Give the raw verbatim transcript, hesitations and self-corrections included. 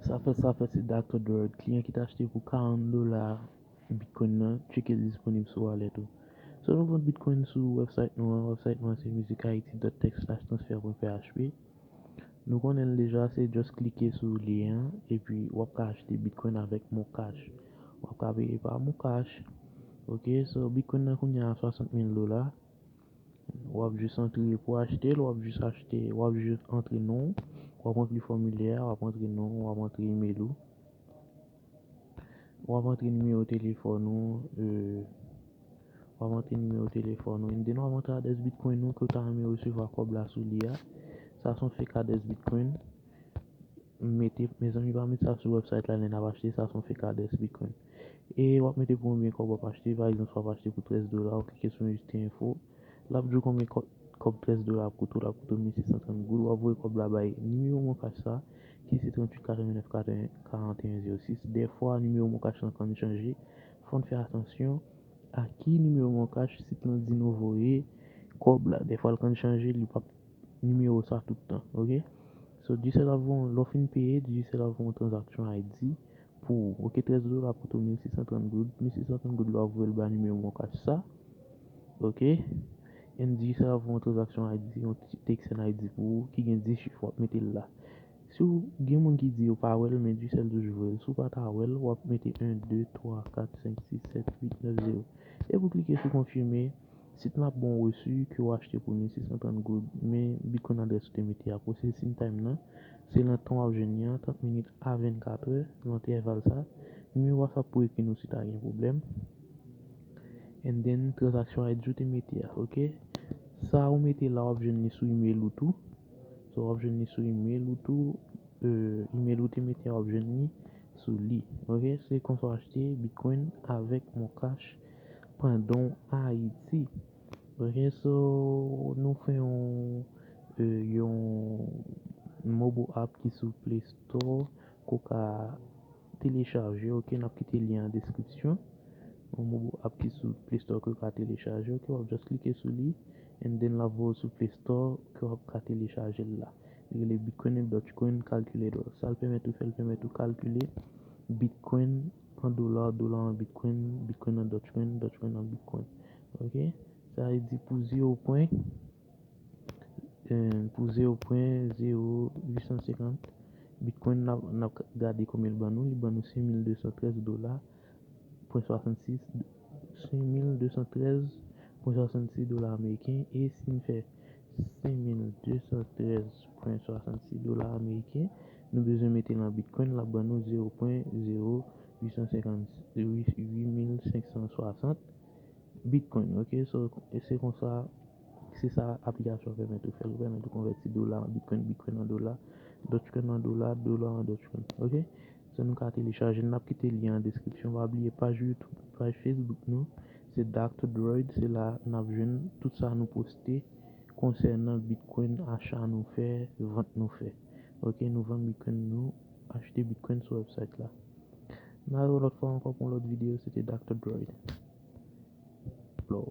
Sa fè, sa fè, se Doctor Drug. Kliyan ki t achte pou karant dola Bitcoin nan, tcheke l disponib sou wallet ou. So, nou vann Bitcoin sou website nou an. Website nou an se music haiti dot tech slash transfer point php. Nou konnen l deja, se just klike sou lyen an, epi w ap ka achte Bitcoin avèk Moncash. W ap ka peye pa Moncash. Ok, so Bitcoin nan kounye a swasant mil dola. W ap jis antre pou achte l, w ap jis achte, w ap jis antre non w, w ap ranpli fòmilè a, w ap antre non w, w ap antre email ou, w ap antre nimewo telefòn ou, euh, w ap antre nimewo telefòn ou, and then w ap antre adrès Bitcoin ou ke w ta renmen resevwa kòb la sou li a. Sa se yon fake adrès Bitcoin. Mete, mezanmi, pa met sa sou website la lè n ap achte, sa se yon fake adrès Bitcoin. E w ap mete pou konbyen kòb w ap achte, pa egzanp, si w ap achte pou trèz dola, w klike sou registre info, l ap di w konbyen kò-, kòb trèz dola ap koute w, l ap koute w mil sis san trant goud, w ap voye kòb la bay nimewo Moncash sa, ki se tranntuit katrevennèf karanteyen zewo sis. Dèfwa, nimewo Moncash lan konn chanje, fò n fè atansyon a ki nimewo Moncash sit lan di nou voye kòb la. Dèfwa, l konn chanje, li p ap nimewo sa tout tan, ok? So, Digicel ap voye, lè w fin peye, Digicel ap voye yon transaksyon I D pou ou, ok? Trèz dola pou tou mil sis san trant goud, mil sis san trant goud la w ap voye l ba nimewo Moncash sa, ok? And Digicel ap voye yon transaksyon I D, yon ti T X N I D pou ou ki gen dis chif, w ap mete l la. Si w gen moun ki di yo pa wè l, men Digicel toujou voye l. Si w pa ta wè l, w ap mete en, de, twa, kat, senk, sis, sèt, uit, nèf, zewo. Epi w klike sou konfime, sit lan ap ba w yon resi ke w achte pou mil sis san trant goud, men Bitcoin adrès ou te mete a. Processing time nan, se nan tan w ap jwenn li an, trant minit a vennkat è, nan entèval sa. Nimewo WhatsApp pou ekri nou si ta gen pwoblèm. And then, transaksyon I D ou te mete a, ok? Sa ou mete la, w ap jwenn li sou email ou tou. So, w ap jwenn li sou email ou tou. Euh, email ou te mete a, w ap jwenn li sou li. Ok, se konsa w achte Bitcoin avèk Moncash pandan w Ayiti. Ok, so, nou fè yon, euh, yon mobile app ki sou Play Store, ke w ka telechaje, ok, n ap kite lyen an deskripsyon. Yon mobile app ki sou Play Store ke w ka telechaje, ok, w ap just klike sou li, and then l ap voye w sou Play Store ke w ap ka telechaje l la. Li rele Bitcoin and Dogecoin Calculator. Sa l pèmèt ou fè, l pèmèt ou kalkile Bitcoin an dola, dola an Bitcoin, Bitcoin an Dogecoin, Dogecoin an Bitcoin. Ok? Sa vle di pou zewo pwen, eh, pou zewo pwen zewo uit san senkant Bitcoin, n ap, n ap gade konbyen l ban nou. Li ban nou senk mil de san trèz dola pwen swasannsis, senk mil de san trèz pwen swasannsis dola ameriken. E si n fè senk mil de san trèz pwen swasannsis dola ameriken, nou bezwen mete l an Bitcoin, l ap ban nou zewo pwen zewo uit san senkant, uit mil senk san swasant Bitcoin, ok? So, e se konsa, se sa aplikasyon pèmèt ou fè l, pèmèt ou konvèti dola an Bitcoin, Bitcoin an dola, Dogecoin an dola, dola an Dogecoin, ok? So, nou ka telechaje l, n ap kite lyen an deskripsyon. Pa bliye paj YouTube, paj Facebook nou, se Doctor Droid, se la n ap jwenn tout sa nou poste konsènan Bitcoin, acha nou fè, vant nou fè. Ok, nou vann Bitcoin nou, achte Bitcoin sou website la. N a wè yon lòt fwa ankò pou yon lòt videyo, se te Doctor Droid.